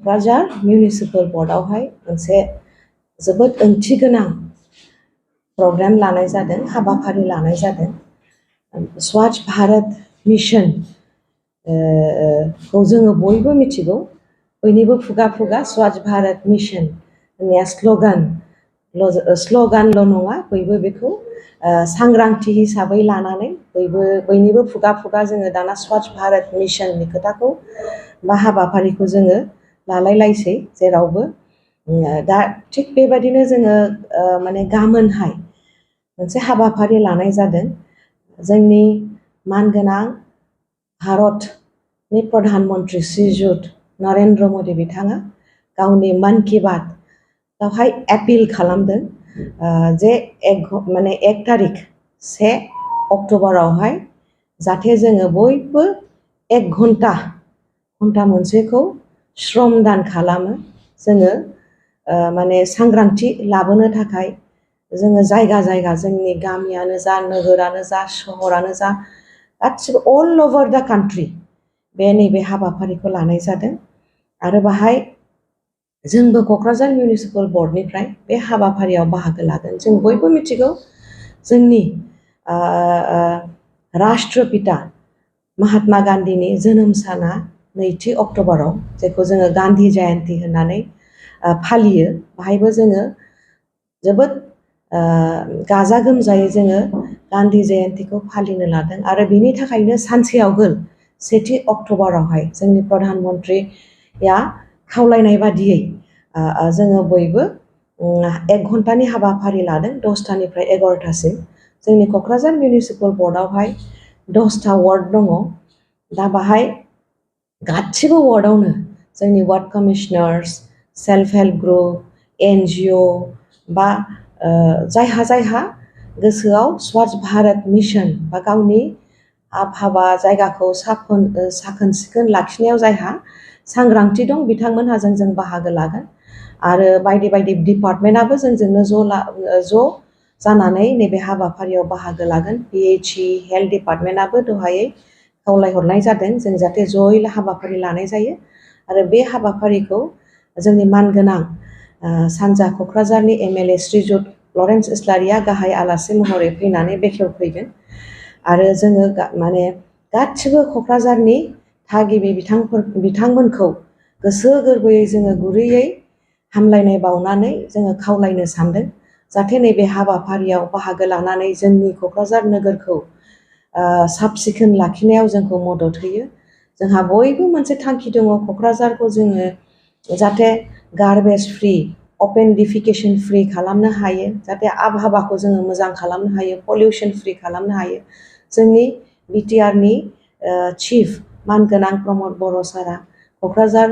Kokrajhar municipal बर्डआवहाय मोनसे जोबोद ओंथि गोनां प्रग्राम लानाय जादों, हाबाफारि लानाय जादों। स्वच्छ भारत मिशन खौ जोङो बयबो मिथिगौ, बयनिबो खुगा खुगा स्वच्छ भारत मिशन होननाया स्ल'गानल' नङा, बयबो बेखौ सांग्रांथि हिसाबै लानानै बयनिबो खुगा खुगा जोङो दाना स्वच्छ भारत मिशननि खोथाखौ बा हाबाफारिखौ जोङो लालायलायसै जेरावबो। दा थिग बेबायदिनो जोङो माने गाबोनहाय मोनसे हाबाफारि लानाय जादों। जोंनि मानगोनां भारतनि प्रधान मन्त्रि श्रीयुत नरेन्द्र मदि बिथाङा गावनि मन की बातआवहाय एपिल खालामदों जे 1 तारिख 1 अक्ट'बरावहाय जाहाथे जोङो बयबो 1 घन्टा मोनसेखौ श्रमदान खालामो। जोङो माने सांग्रांथि लाबोनो थाखाय जोङो जायगा जायगा जोंनि गामियानो जा, नोगोरानो जा, सहरानो जा, गासिबो अल अभार दा कान्ट्रि नैबे हाबाफारिखौ लानाय जादों। आरो बाहाय जोंबो क'क्राझार मिउनिसिपाल बर्डनिफ्राय बे हाबाफारियाव बाहागो लागोन। जों बयबो मिथिगौ जोंनि राष्ट्रपिता महात्मा गान्धीनि जोनोम साना 2 अक्ट'बराव, जेखौ जोङो गान्धी जयन्ती होननानै फालियो। बाहायबो जोङो जोबोद गाजा गोमजायै जोङो गान्धी जयन्तीखौ फालिनो लादों। आरो बिनि थाखायनो सानसे आगोल 1 अक्ट'बरावहाय जोंनि प्रधान मन्त्रिया खावलायनाय बादियै जोङो बयबो 1 घन्टानि हाबाफारि लादों, 10टानिफ्राय 11टासिम। जोंनि क'क्राझार मिउनिसिपाल बर्डआवहाय 10टा वार्ड दङ। दा बाहाय गासिबो वार्डआवनो जोंनि ward commissioners, self help group, NGO बा जायहा गोसोआव स्वच्छ भारत मिशन बा गावनि आबहावा जायगाखौ साखोन सिखोन लाखिनायाव जायहा सांग्रांथि दं, बिथांमोनहा जों बाहागो लागोन। आरो बायदि बायदि डिपार्टमेन्टआबो जोंजोंनो ज' जानानै नैबे हाबाफारियाव बाहागो लागोन। PHE हेल्थ डिपार्टमेन्टआबो दहायै खावलायहरनाय जादों जों जाहाथे जयै हाबाफारि लानाय जायो। आरो बे हाबाफारिखौ जोंनि मानगोनां सानजा क'क्राझारनि MLA श्रीयुत लरेन्स इस्लारिया गाहाय आलासि महरै फैनानै बेखेवफैगोन। आरो जोङो माने गासिबो क'क्राझारनि थागिबि बिथांमोनखौ गोसो गोरबोयै जोङो गुरैयै हामलायनाय बावनानै जोङो खावलायनो सानदों जाहाथे नैबे हाबाफारियाव बाहागो लानानै जोंनि क'क्राझार नोगोरखौ साब सिखोन लाखिनायाव जोंखौ मदद होयो। जोंहा बयबो मोनसे थांखि दङ, क'क्राझारखौ जोङो जाहाथे गार्बेज फ्रि, अपेन डिफिकेसन फ्रि खालामनो हायो, जाहाथे आबहावाखौ जोङो मोजां खालामनो हायो, पलिउसन फ्रि खालामनो हायो। जोंनि BTRनि चिफ मानगोनां प्रमद बर' सारा क'क्राझार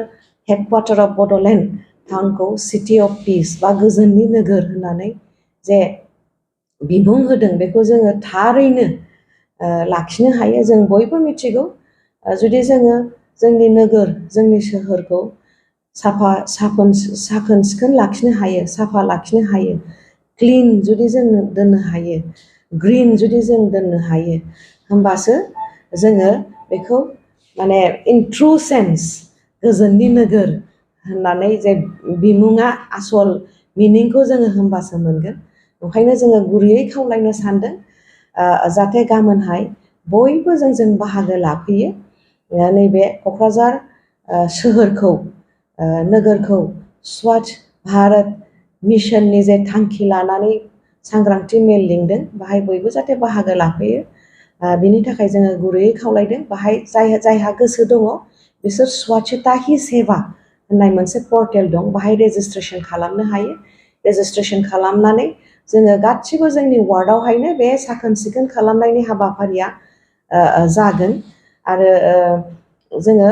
हेडक्वार्टार अफ बड'लेण्ड टाउनखौ सिटि अफ पिस बा गोजोननि नोगोर होननानै जे बिमुं होदों, बेखौ जोङो थारैनो लाखिनो हायो। जों बयबो मिथिगौ जुदि जोङो जोंनि नोगोर, जोंनि सोहोरखौ साखोन सिखोन लाखिनो हायो, साफा लाखिनो हायो, क्लिन जुदि जों दोननो हायो, ग्रिन जुदि जों दोननो हायो, होमबासो जोङो बेखौ माने इन ट्रु सेन्स गोजोननि नोगोर होननानै जे बिमुङा आसल मिनिंखौ जोङो होमबासो मोनगोन। ओंखायनो जोङो गुरैयै खावलायनो सानदों जाहाथे गाबोनहाय बयबो जोंजों बाहागो लाफैयो। नैबे क'क्राझार सोहोरखौ, नोगोरखौ स्वच्छ भारत मिशननि जे थांखि लानानै सांग्रांथि मेल लिंदों, बाहाय बयबो जाहाथे बाहागो लाफैयो। बिनि थाखाय जोङो गुरैयै खावलायदों। बाहाय जायहा गोसो दङ बिसोर स्वच्छता ही सेवा होननाय मोनसे पर्टेल दं, बाहाय रेजिस्ट्रेसन खालामनो हायो। रेजिस्ट्रेसन खालामनानै जोङो गासिबो जोंनि वार्डआवहायनो बे साखोन सिखोन खालामनायनि हाबाफारिया जागोन। आरो जोङो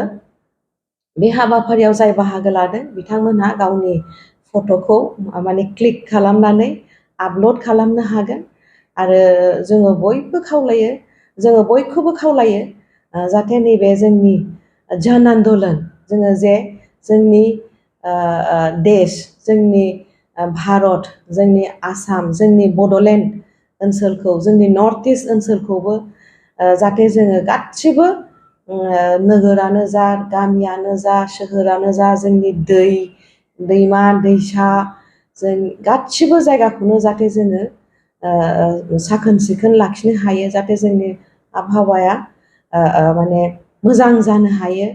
बे हाबाफारियाव जाय बाहागो लादों बिथांमोनहा गावनि फट'खौ माने क्लिक खालामनानै आपल'ड खालामनो हागोन। आरो जोङो बयखौबो खावलायो जाहाथे नैबे जोंनि जन आन्दलन, जोङो जे जोंनि देश, जोंनि भारत, जोंनि आसाम, जोंनि बड'लेण्ड ओनसोलखौ, जोंनि नर्थ इस्ट ओनसोलखौबो जाहाथे जोङो गासिबो नोगोरानो जा गामियानो जा सोहोरानो जा जोंनि दैमा दैसा जों गासिबो जायगाखौनो जाहाथे जोङो साखोन सिखोन लाखिनो हायो जाहाथे जोंनि आबहावाया माने मोजां जानो हायो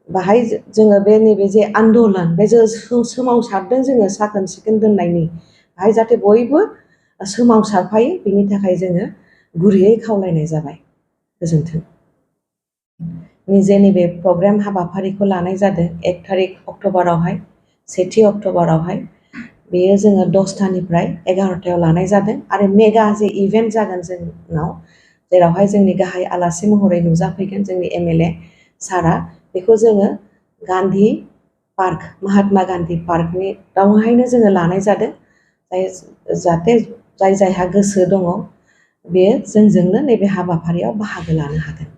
बाहाय जोङो बे नैबे जे आन्दलन बे जों सोमावसारदों जोङो साखोन सिखोन दोननायनि बाहाय जाहाथे बयबो सोमावसारफायो बिनि थाखाय जोङो गुरैयै खावलायनाय जाबाय गोजोन्थों जे नैबे प्रग्राम हाबाफारिखौ लानाय जादों 1 तारिख अक्ट'बरावहाय 2 अक्ट'बरावहाय बेयो जोङो 10टानिफ्राय 11टायाव लानाय जादों आरो मेगा जे इभेन्ट जागोन जोंनाव जेरावहाय जोंनि गाहाय आलासि महरै नुजाफैगोन जोंनि MLA सारा बेखौ जोङो गान्धी पार्क महात्मा गान्धी पार्कनि दहायनो जोङो लानाय जादों जाहाथे जायहा गोसो दङ बेयो जोंजोंनो नैबे हाबाफारियाव बाहागो लानो हागोन